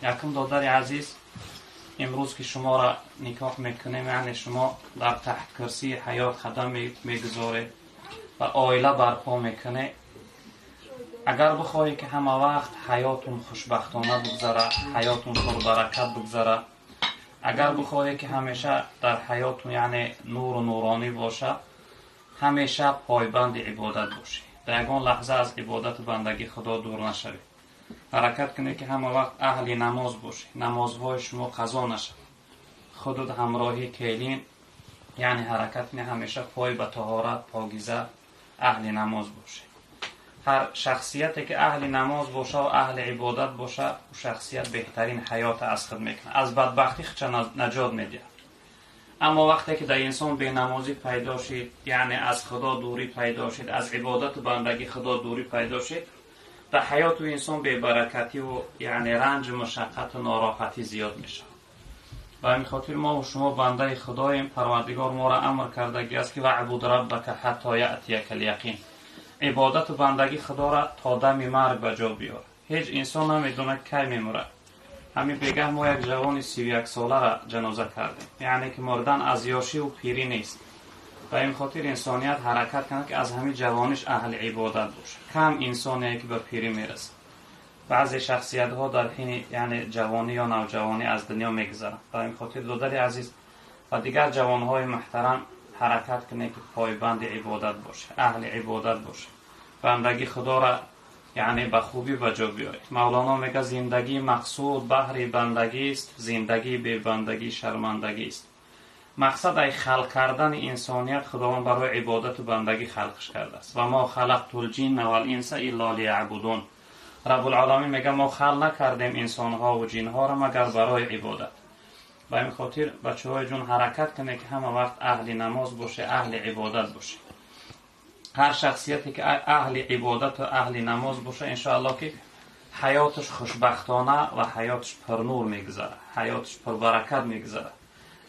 Якум, додари азиз, имрӯз ки шуморо никоҳ мекунем, яъне шумо дар таҳт курсии ҳаёт қадам мегузоред ва оила барпо мекунед. Агар бихоҳӣ, ки ҳама вақт ҳаётун хушбахтона бигзара, ҳаётун пурбаракат бигзара, агар бихоҳӣ, ки ҳамеша дар ҳаётун, яъне, нуру нуронӣ бошад, ҳамеша пойбанди ибодат бошӣ, дар ягон лаҳза аз ибодату бандагии Худо дур нашавед. Ҳаракат кунед, ки ҳама вақт аҳли намоз бошед, намозҳои шумо қазо нашавад. Худут ҳамроҳи келин, яъне, ҳаракат кунед, ҳамеша пой ба таҳорат, покиза, аҳли намоз бошед. Ҳар шахсияте ки аҳли намоз боша ва аҳли ибодат боша, ӯ шахсият беҳтарин ҳаёта аз худ мекунад, аз бадбахтӣ худша наҷот медиҳад. Аммо вақте ки дар инсон бенамозӣ пайдо шид, яъне аз Худо дурӣ пайдо шид, аз ибодату бандагии Худо дурӣ пайдо шид, дар ҳаёту инсон бебаракативу, яъне, ранҷу мушаққату нороҳатӣ зиёд мешавад. Ба ҳамин хотир мо шумо бандаи Худоем. Парвардигор моро амр кардагӣ аст, ки واعبد ربك حتى يأتيك اليقين, ибодату бандагии Худоро то дами марг ба ҷо биёр. Ҳеҷ инсон намедонад, кай мемурад. Ҳамин бегаҳ мо як ҷавони 31-солара ҷаноза кардем. Яъне ки мурдан аз ёшиву пирӣ нест. Ба ин хотир инсоният ҳаракат кунад, ки аз ҳамин ҷавониш аҳли ибодат бошад. Кам инсоне ки ба пирӣ мерасад. Баъзе шахсиятҳо дар ҳини, яъне, ҷавонӣ ё навҷавонӣ аз дунё мегузаранд. Ба ин хотир, додари азиз ва дигар ҷавонҳои муҳтарам, ҳаракат кунед, ки пойбанди ибодат бошед, аҳли ибодат бошед, бандагии Худоро, яъне, ба хубӣ ба ҷо биёред. Мавлоно мегӯяд: «Зиндагӣ мақсуд баҳри бандагист, зиндагӣ бебандагӣ шармандагист». Мақсад ай халқ кардани инсоният, Худованд барои ибодату бандагӣ халқш кардааст. وما خلقت الجن والإنس إلا ليعبدون. Раббулъоламин мегӯяд: «Мо халқ накардем инсонҳову ҷинҳоро, магар барои ибодат». Ба ин хотир, бачаҳои ҷон, ҳаракат кунед, ки ҳама вақт аҳли намоз боше, аҳли ибодат боше. Ҳар шахсияте ки аҳли ибодату аҳли намоз боша, иншоаллоҳ, ки ҳаёташ хушбахтона ва ҳаёташ пурнур мегузарад, ҳаёташ пурбаракат мегузарад.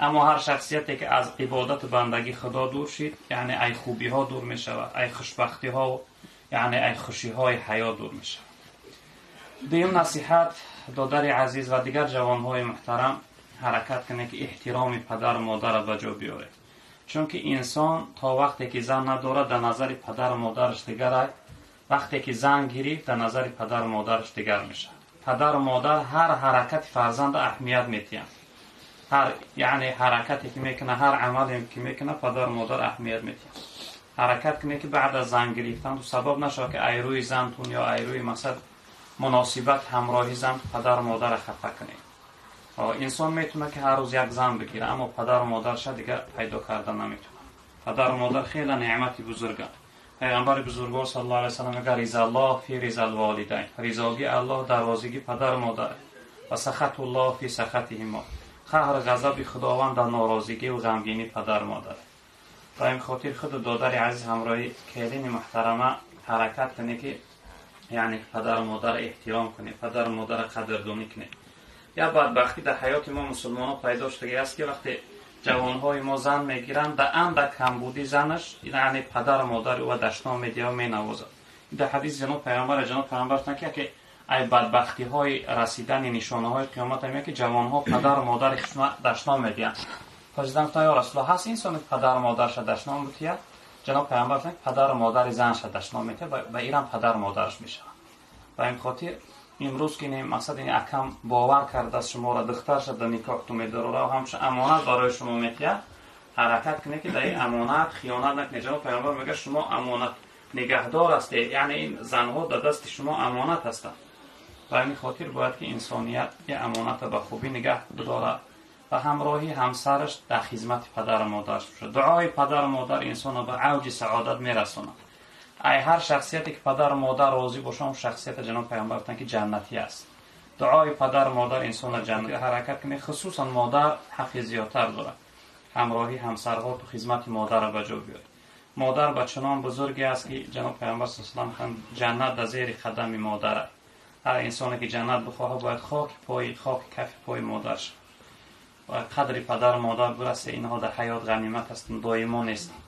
Аммо ҳар шахсияте ки аз ибодату бандагии Худо дур шид, яъне, ай хубиҳо дур мешавад, ай хушбахтиҳо, яъне, ай хушиҳои ҳаёт дур мешавад. Дуюм насиҳат, додари азиз ва дигар ҷавонҳои муҳтарам, ҳаракат кунед, ки эҳтироми падару модарро ба ҷо биёред, чунки инсон то вақте ки зан надорад, дар назари падару модараш дигар, вақте ки зан гирифт, дар назари падару модараш дигар мешавад. Падару модар ҳар ҳаракати фарзанда аҳамият медиҳанд. Ҳар, яъне, ҳаракате ки мекунад, ҳар амале ки мекунад, падару модар аҳамият медиҳанд. Ҳаракат кунед, ки баъд аз зан гирифтан сабаб нашавад, ки айрӯи зантун ё айрӯи, мақсад, муносибат ҳамроҳи зан падару модарро хафа кунед. Инсон метавонад, ки ҳар рӯз як зан бигирад, аммо падару модарша дигар пайдо карда наметавонад. Падару модар хеле неъмати бузурганд. Пайғамбари бузургвор صلى الله عليه وسلم мегӯяд: رضا الله في رضا الوالدين, ризогии Аллоҳ дар розигии падару модар, وسخط الله في سخطهما, қаҳр ғазаби Худованд дар норозигиву ғамгинии падару модар. Ба ин хотир худу додари азиз ҳамроҳи келини муҳтарама ҳаракат кунед, ки, яъне, падару модарро эҳтиром кунед, падару модарро қадрдонӣ кунед. Як бадбахтӣ дар ҳаёти мо мусулмонон пайдо шудагӣ аст, ки вақте ҷавонҳои мо зан мегиранд, да андак камбудӣ занаш, яъне, падару модари ӯ дашном медиҳад, менавозад. Дар ҳадиси ҷаноб пайғамбар, ҷаноб пайғамбар гуфтанд, ки яке ай бадбахтиҳои расидани нишонаҳои қиёмат ҳам ки ҷавонҳо падару модари худшона дашном медиҳанд. Пурсидан, гуфтанд: «Ё Расулаллоҳ, ҳаст инсоне падару модараша дашном бутиҳад?» Ҷаноб пайғамбар гуфтанд: «Падару модари занша дашном медиҳад, ба ирам падару модараш мешавад». Ба ин хотир имрӯз ки мақсад ин акам бовар кардааст шуморо, духтарша дар никоҳту медорора, ҳамчун амонат барои шумо метиҳад, ҳаракат кунед, ки дар ин амонат хиёнат накунед. Ҷаноб пайғамбар мегӯяд: «Шумо амонат нигаҳдор ҳастед», яъне ин занҳо дар дасти шумо амонат ҳастанд. Ба ҳамин хотир бояд, ки инсоният ин амонатро ба хубӣ нигаҳ бидорад ва ҳамроҳи ҳамсараш дар хизмати падару модараш бошад. Дуои падару модар инсонро ба авҷи саодат мерасонад. Ай ҳар шахсияте ки падару модар розӣ бошад, он шахсията ҷаноб пайғамбар гуфтанд, ки ҷаннатӣ аст. Дуои падару модар инсонро ҷаннат. Ҳаракат кунед, хусусан модар ҳаққи зиёдтар дорад. Ҳамроҳи ҳамсарҳо ту хизмати модарро ба ҷо биёред. Модар ба чунон бузурге аст, ки ҷаноб пайғамбар с салам, ҷаннат дар зери қадами модар. Ҳар инсоне ки ҷаннат бихоҳад, бояд хоки пои, хоки кафи пои модар шавад. Бояд қадри падару модар бирасе. Инҳо дар ҳаёт ғанимат ҳастанд, доимо нестанд.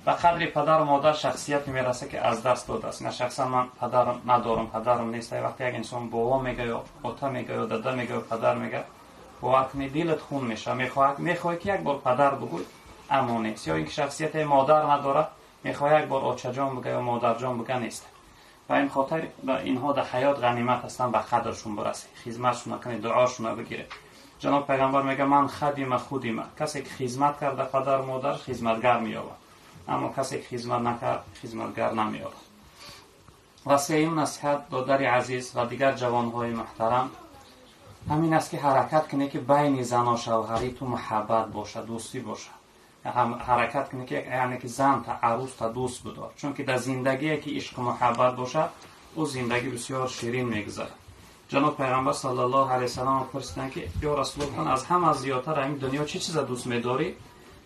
Ба қадри падару модар шахсияте мерасад, ки аз даст додааст. На, шахсан ман падарам надорам, падарам нест. Вақте як инсон бобо мега ё ота мега ё дада мега ё падар мега, бовар кунед, дилат хун мешавад. Мехоҳӣ, ки як бор падар бигӯй, аммо нест. Ё ин ки шахсияте модар надорад, мехоҳӣ як бор очаҷон бига ё модарҷон бига, нест. Ба ин хотир инҳо дар ҳаёт ғанимат ҳастанд, ба қадршон бирасед, хизматшона кунед, дуошона бигиред. Ҷаноб пайғамбар мега: «Ман хадима худима». Касе ки хизмат карда падару модар, хизматгар меёбад, аммо касе ки хизмат накард, хизматгар намеёбад. Ва сеюм насиҳат, додари азиз ва дигар ҷавонҳои муҳтарам, ҳамин аст, ки ҳаракат кунед, ки байни зану шавҳарӣ ту муҳаббат бошад, дӯстӣ бошад. Ҳаракат кунед, ки яъне ки занта, арӯста дӯст бидор, чунки дар зиндагие ки ишқу муҳаббат бошад, ӯ зиндагӣ бисёр ширин мегузарад. Ҷаноб пайғамбар саллаллоҳу алайҳи васаллам пурсиданд, ки: «Ё Расулуллоҳ, аз ҳама зиёдтар ҳамин дунё чӣ чиза дӯст медорӣ?»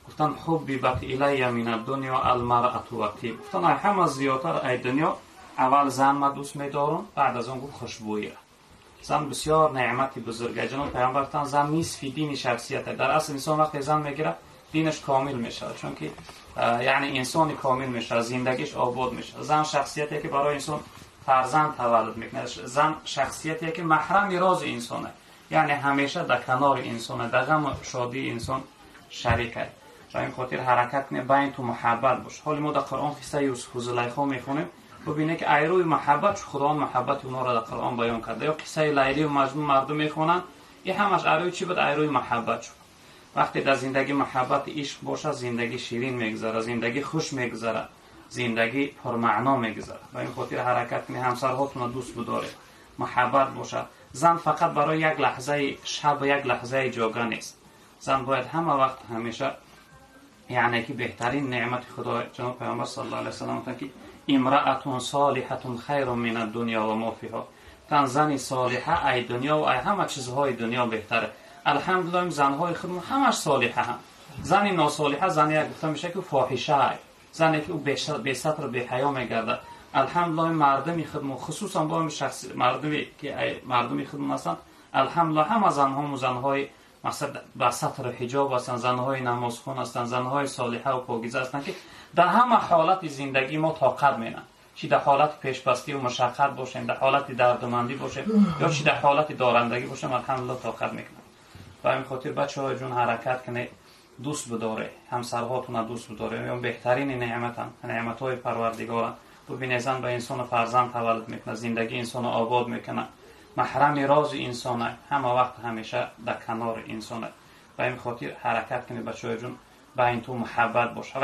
Гуфтанд: «Ҳуббибат илайя минад-дунё алмарату ваттиб». Гуфтанд: «Ҳама зиёдтар ай дунё аввал зан ма дӯст медорам». Баъд аз он гуфт: «Хушбӯя». Зан бисёр неъмати бузурга. Ҷаноб пайғамбар гуфтанд: «Зан нисфи дини шахсият». Дар асл инсон вақте зан мегирад, динаш комил мешавад, чунки яъне инсони комил мешавад, зиндагиш обод мешавад. Зан шахсияте ки барои инсон фарзанд таваллуд мекунад. Зан шахсияте ки маҳрами рози инсона, яъне ҳамеша дар канори инсона, дар ғаму шодии инсон шарик аст. Ба ин хотир ҳаракат кунед, байн ту муҳаббат бош. Ҳоли мо дар Қуръон қиссаи Юсуфу Зулайхо мехонем, бубинед, ки айрӯи муҳаббат Худованд муҳаббати онҳоро дар Қуръон баён карда. Ё қиссаи Лайливу Маҷнун мардум мехонанд, ин ҳамаш айрӯи чӣ буд? Айрӯи муҳаббат шуд. Вақте дар зиндагӣ муҳаббати ишқ бошад, зиндагӣ ширин мегузарад, зиндагӣ хуш мегузарад, зиндагӣ пурмаъно мегузарад. Ба ин хотир ҳаракат кунед, ҳамсарҳотонро дӯст бидоред, муҳаббат бошад. Зан фақат барои як лаҳзаи шаб, як лаҳзаи ҷога нест. Зан бояд ҳама вақт, ҳамеша, яъне ки беҳтарин неъмати Худо. Ҷаноб пайғамбар саллаллоҳу алайҳи васаллам гуфтанд, ки «Имраатун солиҳатун хайрун минад дунё ва мо фиҳо». Тан зани солиҳа ай дунё ва ай ҳама чизҳои дунё беҳтаре. Алҳамдулиллоҳ, занҳои худмон ҳамаш солиҳа ҳам. Зани носолиҳа зане як гуфта мешавад, ки фоҳиша ай, зане ки ӯ бесатр, беҳаё мегардад. Алҳамдулиллоҳ, мардуми худмон, хусусан бо шахс мардуме ки мардуми худмон ҳастанд, алҳамдулиллоҳ, ҳама занҳому занҳои мақсад ба сатру ҳиҷоб ҳастанд, занҳои намозхон ҳастанд, занҳои солиҳа ва покиза ҳастанд, ки дар ҳама ҳолати зиндагии мо тоқат менанд, чӣ дар ҳолати пешбастӣ ва машаққат бошем, дар ҳолати дардумандӣ бошем ё чӣ дар ҳолати дорандагӣ бошем, алҳамдулиллоҳ, тоқат мекунанд. Ба ҳамин хотир, бачаҳои ҷун, ҳаракат кунед, дӯст бидоред ҳамсарҳотона, дӯст бидоред. Ё беҳтарини неъматанд, неъматҳои Парвардигоранд. Бубинед, зан ба инсону фарзанд таваллуд мекунад, зиндагии инсону обод мекунад, маҳрами рози инсона, ҳама вақт, ҳамеша дар канори инсона. Ба ин хотир ҳаракат кунед, бачаҳои ҷун, байн ту муҳаббат бошад.